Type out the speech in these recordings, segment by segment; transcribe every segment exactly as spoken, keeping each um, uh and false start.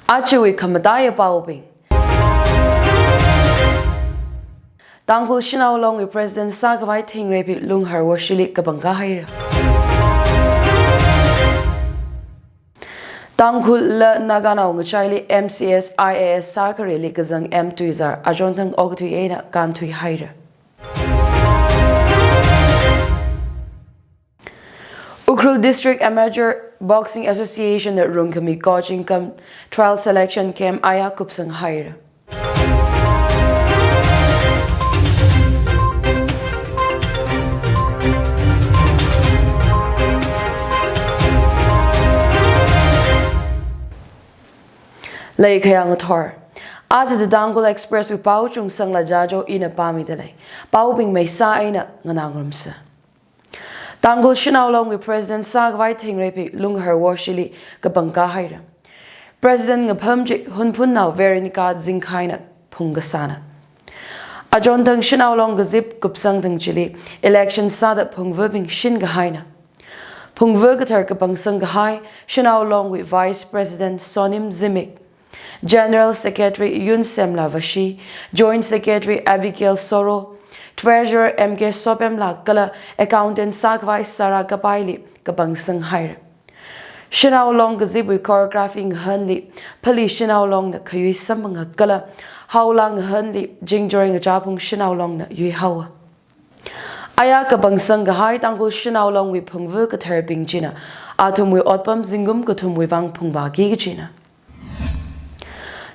Ajawui khamataiya paobing. Tangkhul Shanao Longwui President sākhavai Thingreiphi Lunghar Worshili kapangkā haira. Tangkhul la Naganao ngachaili M C S I A S sākhareli kazang M Tuizar achonthang okathui eina kānthui haira. Ukhrul District Amateur Boxing Association na rungkhami coaching cum trial selection camp aya kupsang haira. Leikhayang athor. Aja The Tangkhul Express wui pao Chungsangla Jajo ina pāmida lei. Paobing maisā eina nganā ngarumsa. Tangkhul Shanao Longwui President sākhavai Thingreiphi Lunghar Worshili kapangkā haira. President ngapham chi Hunphunnao Veronica Zingkhaina phungkasāna. Achonthang Shanao Long kazip kupsang thang chili election sāda phungvabing shinkahaina. Phungva kathar kapangsang kahai Shanao Longwui Vice President Sonim Zimik, General Secretary Yunsemla Vashi, Joint Secretary Abigail Soro, Treasurer M K Sopemla kala Accountant sākhavai Sara Kapaili kapangsang haira. Shanao Long kazipwui choreography ngahanli, phali Shanao Longna khayui samphanga kala, haola ngahanli, jingjor ngachāphung Shanao Longna yuihaowa. Aya kapangsang kahai Tangkhul Shanao Longwui phungva katharbing china, athumwui otpam zingkum kathumwui vang phungvāki kachina.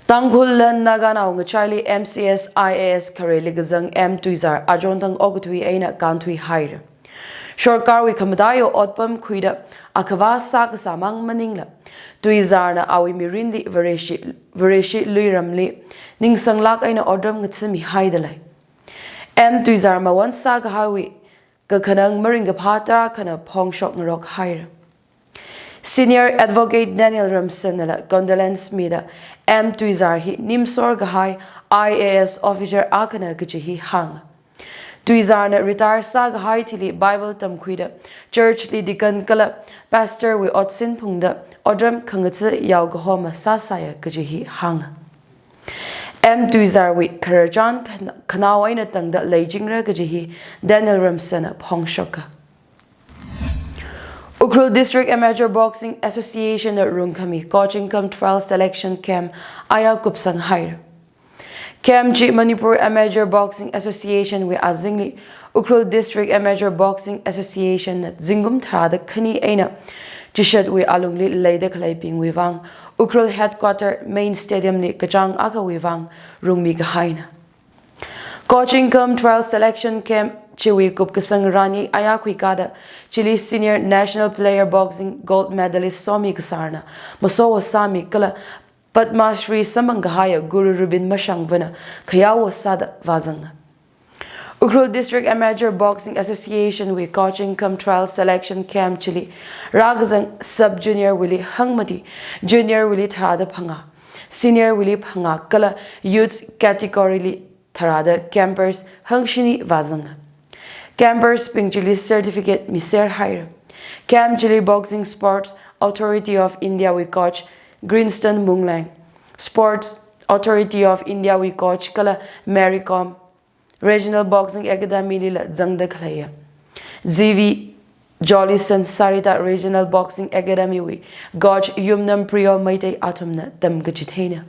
Tangkhul la Naganao ngachaili M C S I A S khareli kazang M Tuizar achonthang okathui eina kānthui haira. Sorkarwui khamataiya otpam khuida akhavā sākasā mang maningla, Tuizarna awui mirinli Vareshi, Vareshi luiramli ningsanglāk eina otram ngathami haida lei. M Tuizar mawon sākahaiwui kakhanang maringkaphā tarakhana phongshok ngarok haira. Senior Advocate Daniel Ramsannala condolence mida M Tuizar hi nimsor kahai I A S officer akhana kaji hi hānga. Tuizarna retire sākahai thili Bible tamkhuida, church li deacon kala pastor wui otsin phungda, otram khangatha yao kahoma sāsāya kaji hi hānga. M Tuizarwui khararchan khan-, khanao eina tangda leichingra kaji hi Daniel Ramsanna phongshoka. Ukhrul District Amateur Boxing Association na rungkhami coaching cum trial selection camp aya kupsang haira. Camp chi Manipur Amateur Boxing Association wui azingli Ukhrul District Amateur Boxing Association na zingkum tharāda khani eina chishatwui alungli leida khaleibingwui vang Ukhrul Headquarter Main Stadium li kachāng akhawui vang rungmi kahaina. Coaching cum trial selection camp chiwui kupkasang rani aya khuikāda chili Senior National Player Boxing Gold Medalist Somi Kasarna masowo sāmi kala Padma Shri samphang kahaiya Guru Rubin Mashangvana khayawo sāda vāzanga. Ukhrul District Amateur Boxing Association wui coaching cum trial selection camp chili rākazang sub junior wuili hangmati, junior wuili tharāda phangā, senior wuili phangā kala youth category li tharāda campers hangshini vāzanga. Campers bing chili certificate miser haira. Camp chili Boxing Sports Authority of India wui coach Greenston Mungleng, Sports Authority of India wui coach kala Mary Kom, Regional Boxing Academy lila zangda khaleiya G V Jolison Sarita Regional Boxing Academy wui coach Yumnam Priyo Meitei athumna tamkachitheina.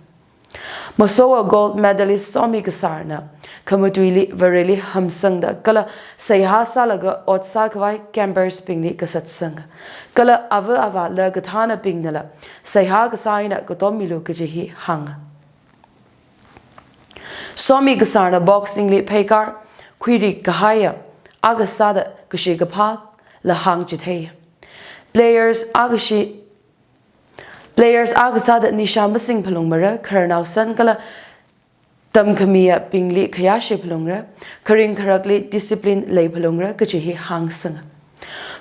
Masowa gold medalist Somi Kasarna khamatuili Vareli hamsangda kala seihā sālaga ot sākhavai campers bingli kasatsanga. Kala ava avāla kathānabingnala seihā kasā eina katommilu kaji hi hānga. Somi Kasarna boxing li pheikar khuirik kahaiya akha sāda kashi kaphāla hāngchitheiya. Players akhashi, players akha sāda nisha masing phalungmara, khararnao san kala tamkhamiyabingli khayāshi phalungra, kharing kharakli discipline lei phalungra kaji hi hāngsanga.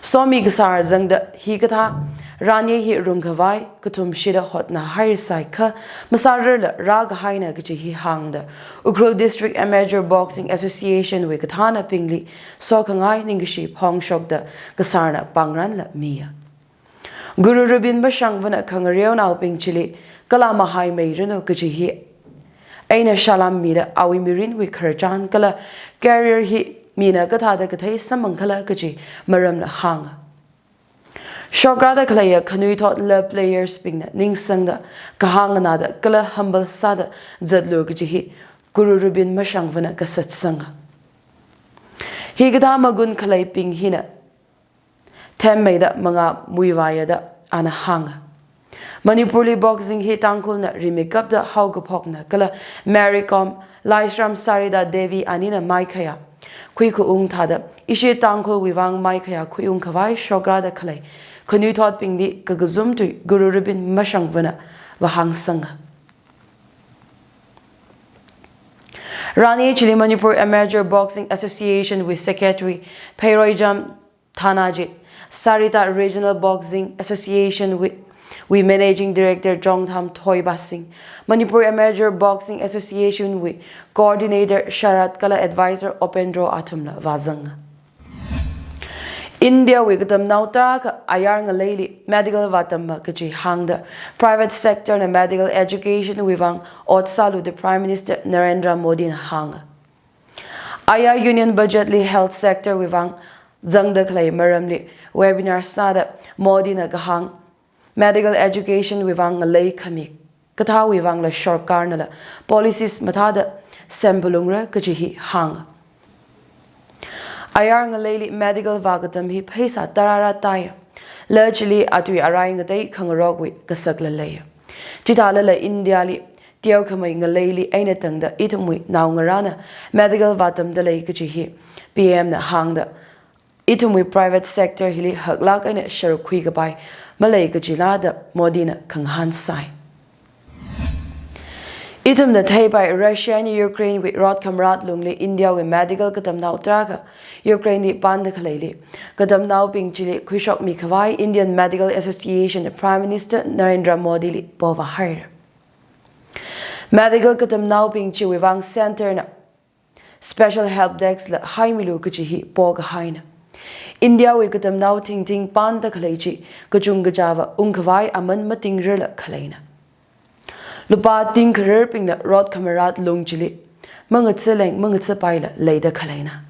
Somi Kasar zangda hikathā rani hi rungkhavai kathumshida hotnāhairasai kha masārarla rākahaina kaji hi hāngda Ukhrul District Amateur Boxing Association wui kathānabingli sokhangai ningkashi phongshokda Kasarna pāngranla miya. Guru Rubin Mashangvana khangareonaobing chili kala mahaimeiranu kaji hi eina salam mida awui mirinwui khararchan kala career hi mina kathāda kathei samphangkhala kaji maramla hānga. Shokrāda khaleiya khanuithotla players bingna ningsangda, kahāng nganāda kala humble sāda zatlu kaji hi Guru Rubin Mashangvana kasatsanga. Hikathā magun khaleibing hina themmeida mangā muivāya da ana hānga. Manipurli boxing hi Tangkhulna rimeikapta haokaphokna kala Mary Kom, Laishram Sarita Devi anina maikhayā khuikhaung thāda ishi Tangkhulwui vang maikhayā khuiung khavai shokrāda khalei khanuithotbingli kakazum tui Guru Rubin Mashangvana vāhāngsanga. Rani chili Manipur Amateur Boxing Association wui Secretary Pheiroijam Thanaji, Sarita Regional Boxing Association wui, wui Managing Director Chongtham Thoibasing, Manipur Amateur Boxing Association wui Coordinator Sharat kala Advisor Opendro athumla vāzanga. India wui katamnao tarākha ayar ngaleili medical vātamma kaji hāngda private sector na medical education wui vang ot sālu da Prime Minister Narendra Modi na hānga. Ayar Union Budget li health sector wui vang zangda khalei maramli webinar sāda Modi na kahāng, medical education wui vang ngalei khami kathāwui vangla sorkarnala policies mathāda semphalungra kaji hi hānga. Ayar ngaleili medical vākatam hi pheisā tarāra taiya. La chili atui arai ngatei khangarokwui kasakla leiya. Chithālala Indiali teokhamei ngaleili eina tangda ithumwui naongarāna medical vātamda lei kaji hi P M na hāngda, ithumwui private sector hili haklāk eina sharuk khuikapai malei kajila da Modi na khangahān sāi. Ithumna theipai Russia eina Ukraine wui rot khamarat lungli India wui medical katamnao tarākha Ukraine li panda khaleili katamnaobing chili khuishokmi khavai Indian Medical Association Prime Minister Narendra Modi li po vāhaira. Medical katamnaobing chiwui vang center na special help desk la haimilu kaji hi po kahaina. India wui katamnao thingthing panda khalei chi kachungkachāva ungkhavai aman matingrarla khaleina. Lupā tingkhararbingna rot khamarat lung chili mangathaleng mangathapaila leida khaleina.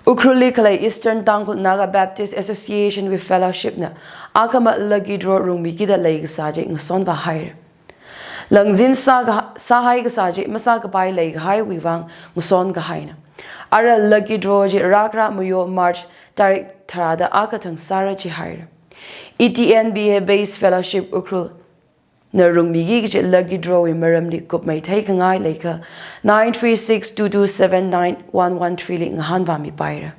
Ukhrulli khalei Eastern Tangkhul Naga Baptist Association wui fellowship na akhama lucky draw rungmikida leikasā chi ngason vāhaira. Langzin sāka, sāhai kasā chi masākapai leikahaiwui vang ngason kahaina. Ara lucky draw chi rākhara mayo March tarik tharāda akha thang sāra jihaira. E T N B A based fellowship Ukhrul na rungmiki kaji lucky draw wui maramli kupmei theikhangai leikha nine three six two two seven nine one one three li ngahān vāmipaira.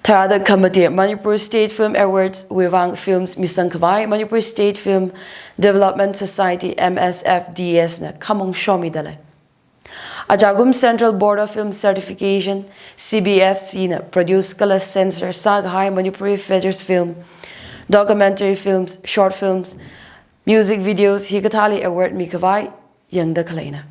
Tharāda khamate Manipur State Film Awards wui vang films misang khavai Manipur State Film Development Society, M S F D S na khamong shomida lei. Ajakum Central Board of Film Certification, C B F C na produce kala censor sākahai Manipuri features film, documentary films, short films, music videos hikathāli award mikhavai yangda khaleina.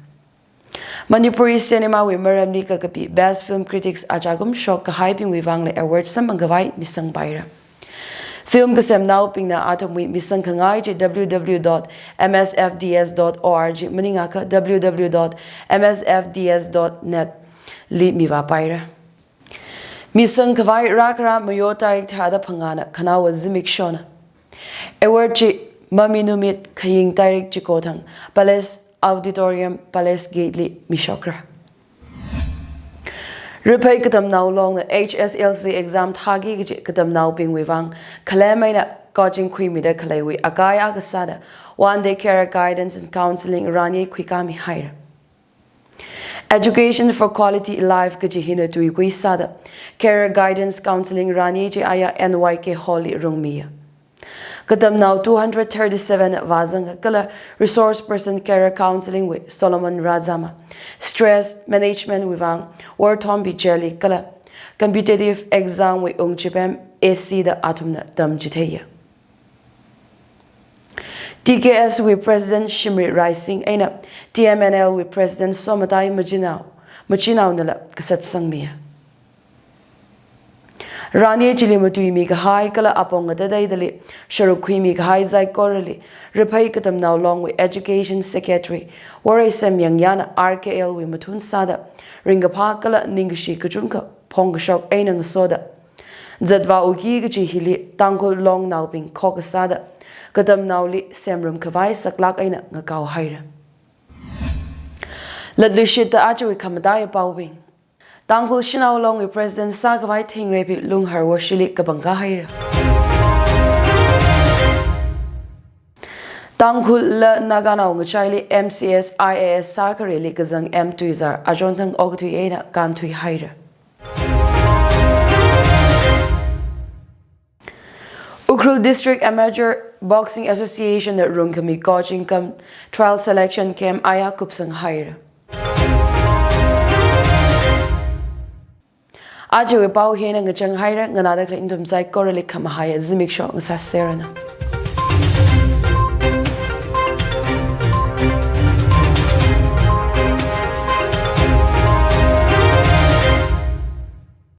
Manipuri cinema wui maramli kakapi best film critics ajakum shokkahaibingwui vangla award samphang khavai misangpaira. Film kasemnaobingna athumwui misang khangai chi W W W dot M S F D S dot org maningakha W W W dot M S F D S dot net li mivāpaira. Misang khavai rākhara mayo tarik tharāda phangāna khanaowa zimik shona. Award chi mami numit khaying tarik chiko thang Palace Auditorium, Palace Gate li mishokra. Riphei katamnao longna H S L C exam thāki kaji katamnaobingwui vang khalem eina coaching khuimida khaleiwui akai akha sāda one day career guidance and counseling rani khuikāmihaira. Education for Quality Life kaji hina tuikui sāda career guidance counseling rani chi aya N Y K Hall li rungmiya. Katamnao two hundred thirty-seven vāzanga kala resource person career counseling wui Solomon Rajama, stress management wui vang Worthombi Jelly kala competitive exam wui ungchipem A C da athumna tamchitheiya. T K S wui President Shimrit Raising eina T M N L wui President Somatai Machinao, Machinaonala kasatsangmiya. Rani chili matuimi kahai kala apong ngatateidali sharuk khuimi kahai saikorali Riphei Katamnao Longwui Education Secretary Wareisem Yangyana R K L wui mathun sāda ringkaphā kala ningkashi kachungkha phongkashok eina ngasoda, zatvā uki kachi hili Tangkhul Longnaobing khokkha sāda katamnaoli semrum khavai saklāk eina ngakao haira. Latluishitta ajawui khamataiya paobing. Tangkhul Shanao Longwui President sākhavai Thingreiphi Lunghar Woshili kapangkā haira. Tangkhul la Naganao ngachaili M C S I A S sākhareli kazang M Tuizar achonthang okathui eina kānthui haira. Ukhrul District Amateur Boxing Association na rungkhami coaching cum trial selection camp aya kupsang haira. Ajawui pao hina ngachang haira, nganāda khalei nathum saikorali khamahaiya zimiksho ngasāserana.